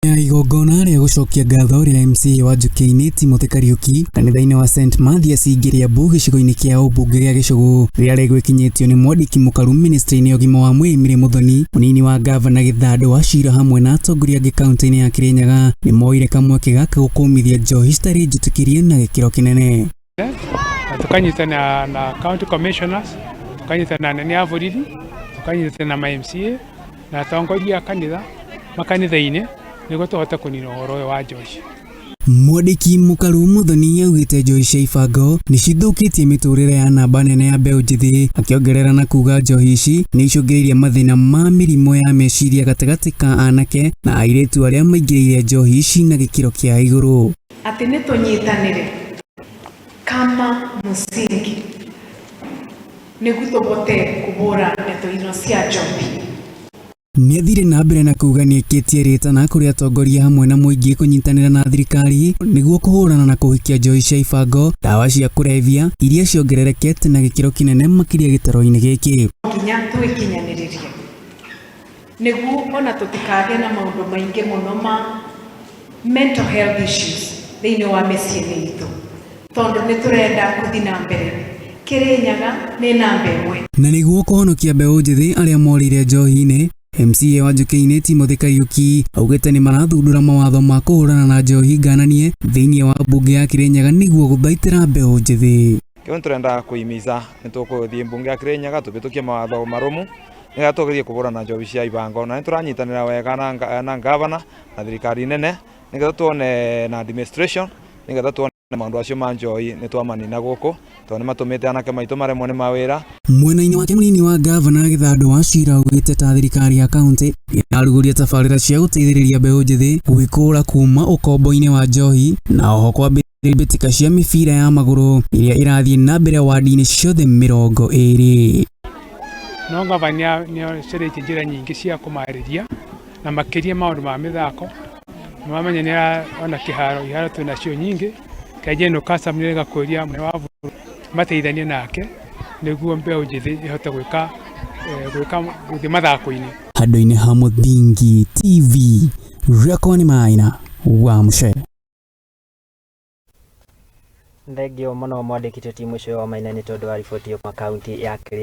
Ya igongona rĩa gũcokia ngatho rĩa MCA wa Njũkĩ-inĩ Timothy Kariuki kanitha-inĩ wa St Mathias Ngĩrĩambu gĩcigo-inĩ kĩa ũmbunge gĩa Gĩcũgũ rĩrĩa rĩgwĩkinyĩtio nĩ mwandĩki mũkaru ministry-inĩ ya ũgima wa mwĩrĩ Mary Muthoni, mũnini wa ngavana Gĩthandũ wa Ciira hamwe na atongoria angĩ kaunti-inĩ ya Kirinyaga nĩmoire kamweke gaka gũkũmithia njohi citarĩ njĩtĩkĩrie na gĩkĩro kĩnene. Na tukanyitana na county commissioners, tukanyitana na anene a borithi, tukanyitana na ma MCA na atongoria a kanitha makanitha-inĩ nĩguo tũhote kũnina ũhoro ũyũ wa njohi. Mwandĩki mũkaru Muthoni augĩte njohi cia ibango nĩcithũkĩtie mĩtũrĩre ya namba nene ya mbeũ njĩthĩ, akĩongerera na kuga njohi ici nĩicũngĩrĩirie mathĩna ma mĩrimũ ya meciria gatagatĩ ka anake na airĩtu arĩa maingĩrĩire njohi ici na gĩkĩro kĩa igũrũ. Atĩ nĩ tũnyitanĩre kama mũsingi nĩguo tũbote kũbũra ndeto ino cia njohi. Nĩathire na mbere na kuga nĩekĩtie rĩtana kũrĩ atongoria hamwe na mũingĩ kũnyitanĩra na thirikari nĩguo kũhũrana na kũhikia njohi cia ibango, ndawa cia kũrebia iria ciongererekete na gĩkĩro kĩnene makĩria gĩtaro-inĩ gĩkĩ. Nginya twĩkinyanĩrĩrie nĩguo ona tũtikagĩe na maũndũ maingĩ mũno ma mental health issues thĩinĩ wa mĩciĩ-inĩ itũ, tondũ nĩ tũrenda gũthiĩ na mbere. Kĩrĩnyaga nĩ namba ĩmwe. Na nĩguo kũhonokia mbeũ njĩthĩ arĩa morĩire njohi-inĩ, MCA wa Njũkĩ-inĩ Timothy Kariuki augĩte nĩ marathundũra mawatho ma kũhũrana na njohi ngananie thĩinĩ wa mbunge ya Kirinyaga nĩguo gũthaitĩra mbeũ njĩthĩ. Kĩu nĩtũrenda kũimiza nĩtũkũthiĩ mbunge ya Kirinyaga tũbĩtũkie mawatho marũmu nĩgetha tũgerie kũbũrana njohi cia ibango, na nĩtũranyitanĩra wega na ngavana na thirikari nene nĩgetha tuone na administration nĩgetha tuone maũndũ acio ma njohi nĩtwamanina gũkũ tondũ nĩmatũmĩte anake maitũ maremwo nĩ mawĩra. Mwena-inĩ wake mũnini wa ngavana Gĩthandũ wa Ciira augĩte ta thirikari ya kaunti ĩrarugũria tabarĩra cia gũteithĩrĩria mbeũ njĩthĩ gwĩkũra kuma ũkombo-inĩ wa njohi na oho kwambĩrĩria mbĩtĩka cia mĩbira ya magũrũ iria irathiĩ na mbere wandi-inĩ ciothe 20. No ngavana nĩ acarĩtie njĩra nyingĩ cia kũmarĩria na makĩria maũndũ ma mĩthako. Nĩwamenya nĩ ona kĩharo iharo twĩ nacio nyingĩ Kajeno Kasam nĩ gakũria mũnene wa bũrũri mateithanie nake nĩguo mbeũ njĩthĩ ĩhote gwĩka gũthiĩ mathako-inĩ. Handũ-inĩ ha Mũthingi TV, rĩakwa nĩ Maina wa Mũcere. Thengio mũno mwandĩki tũti mũico wa Maina nĩ tondũ wa riboti yo kuma kaunti ya Kĩrĩnyaga.